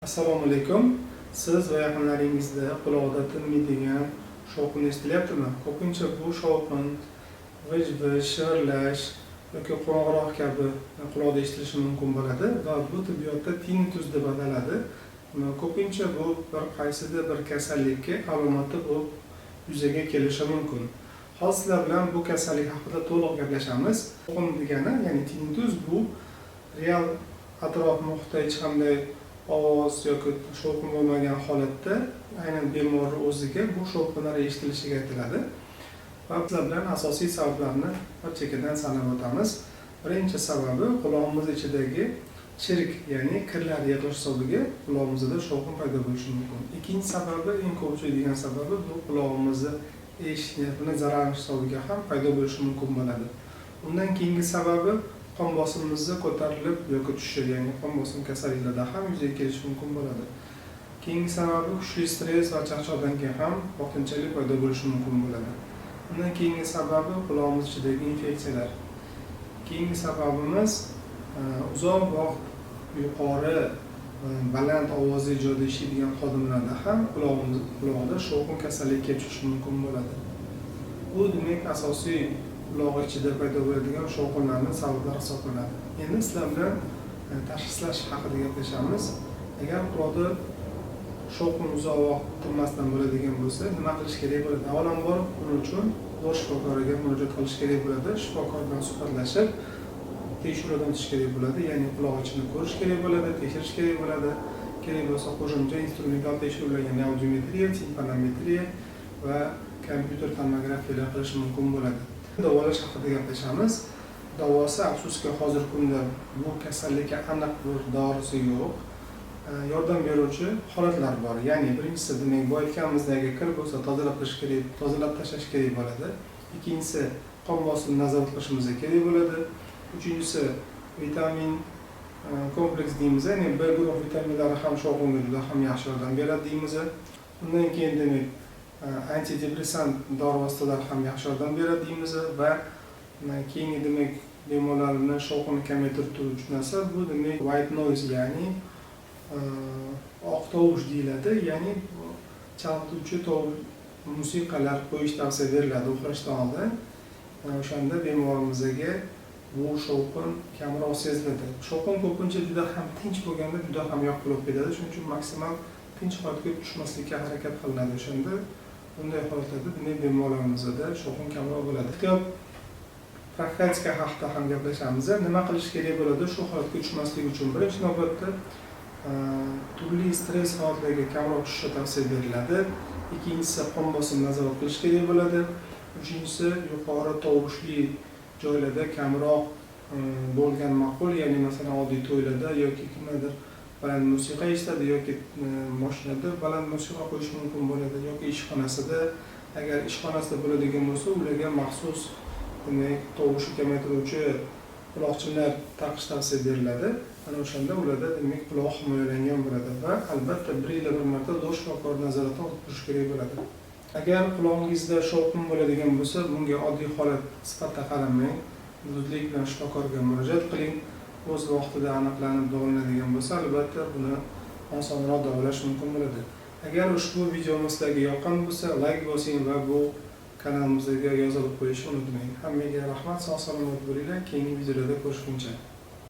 Assalomu alaykum. Siz va yaqinlaringizda qulog'ida tinmaydigan shovqin eshitilyaptimi? Ko'pincha bu shovqin g'ij-g'ij, shivirlash yoki qo'ng'iroq kabi quloqda eshitilishi mumkin bo'ladi va bu tibbiyotda tinnitus deb ataladi. Ko'pincha bu bir qaysidir bir kasallikka alomati bo'lib yuzaga kelishi mumkin. Hozir sizlar bilan bu kasallik haqida to'liq gaplashamiz. Shovqin degani, ya'ni tinnitus, bu real atrof muhitda hech qanday ovoz yoki shovqin bo'lmagan holatda aynan bemorni o'ziga bu shovqinlar eshitilishiga aytiladi. Va sizlar bilan asosiy sabablarni bir chekkadan sanab o'tamiz. Birinchi sababi qulog'imiz ichidagi chirik, ya'ni kirlar yig'ilish hisobiga qulog'imizda shovqin paydo bo'lishi mumkin. Ikkinchi sababi, eng ko'p uchraydigan sababi, bu qulog'imizni eshitish nervini zararlanish hisobiga ham paydo bo'lishi mumkin bo'ladi. Undan keyingi sababi qon bosimimizni ko'tarilib yoki tushishi, ya'ni qon bosim kasalliklarida ham yuzaga kelishi mumkin bo'ladi. Keyingi sababi kuchli stress va charchoqdan keyin ham vaqtinchalik paydo bo'lishi mumkin bo'ladi. Undan keyingi sababi qulog'imiz ichidagi infeksiyalar. Keyingi sababimiz uzoq vaqt yuqori, baland ovozli joyda ishlaydigan xodimlarda ham qulog'ida shovqin kasalligi kelib chiqishi mumkin bo'ladi. Bu, demak, asosiy quloq ichida paydo bo'ladigan shovqinlarni sabablari hisoblanadi. Endi sizlar bilan tashxislash haqida gaplashamiz. Agar quloqda shovqin uzoq vaqt tinmasdan bo'ladigan bo'lsa, nima qilish kerak bo'ladi? Avvalambor, buning uchun zo'r shifokoriga murojaat qilish kerak bo'ladi. Shifokor bilan suhbatlashib, tekshiruvdan o'tish kerak bo'ladi, ya'ni quloq ichini ko'rish kerak bo'ladi, tekshirish kerak bo'ladi. Kerak bo'lsa, qo'shimcha instrumental tekshiruvlar, ya'ni audiometriya, timpanometriya va kompyuter tomografiyalar qilish mumkin bo'ladi. Davolash haqida gaplashamiz. Davosi, afsuski, hozirgi kunda bu kasallikka aniq bir dorisi yo'q. Yordam beruvchi holatlar bor. Ya'ni birinchisi, demak, bu aytganimizdek, kir bo'lsa, tozalab qilish kerak, tozalab tashlash kerak bo'ladi. Ikkinchisi, qon bosimini nazorat qilishimiz kerak bo'ladi. Uchinchisi, vitamin kompleks deymiz, ya'ni B guruh vitaminlari ham shovqinga juda ham yaxshi yordam beradi deymiz. Undan keyin, demak, antidepressant dori vositalari ham yaxshi yordam beradi deymiz. Va keyingi, demak, bemorlarni shovqinni kamaytirib turuvchi narsa bu, demak, white noise, ya'ni oq tovush deyiladi, ya'ni chalg'ituvchi musiqalar qo'yish tavsiya beriladi uxlashdan oldin. O'shanda bemorimizga bu shovqin kamroq seziladi. Shovqin ko'pincha juda ham tinch bo'lganda juda ham yoqimli bo'lib ketadi. Shuning uchun maksimal tinch holatga tushmaslikka harakat qilinadi. O'shanda, bunday holatlarda, demak, bemorlarimizda shovqin kamroq bo'ladi. Ehtiyot, profilaktika haqida ham gaplashamiz. Nima qilish kerak bo'ladi shu holatga tushmaslik uchun? Birinchi navbatda turli stress holatlariga kamroq tushishi tavsiya beriladi. Ikkinchisi, qon bosimini nazorat qilish kerak bo'ladi. Uchinchisi, yuqori tovushli joylarda kamroq bo'lgan ma'qul, ya'ni, masalan, oddiy to'ylarda yoki kimlardir baland musiqa eshitadi yoki mashinada baland musiqa qo'yish mumkin bo'ladi yoki ishxonasida. Agar ishxonasida bo'ladigan bo'lsa, ularga maxsus, demak, tovushni kamaytiruvchi quloqchinlar taqish tavsiya beriladi. Ana o'shanda ularda, demak, quloq himoyalangan bo'ladi. Va albatta bir yilda bir marta zo'r shifokor nazoratidan o'tib turish kerak bo'ladi. Agar qulog'ingizda shovqin bo'ladigan bo'lsa, bunga oddiy holat sifatida qaramang, zudlik bilan shifokorga murojaat qiling. O'z vaqtida aniqlanib davolanadigan bo'lsa, albatta buni osonroq davolash mumkin bo'ladi. Agar ushbu videomiz sizlarga yoqqan bo'lsa, layk bosing va bu kanalimizga yozilib qo'yishni unutmang. Hammaga rahmat, sog' salomat bo'linglar, keyingi videolarda ko'rishguncha.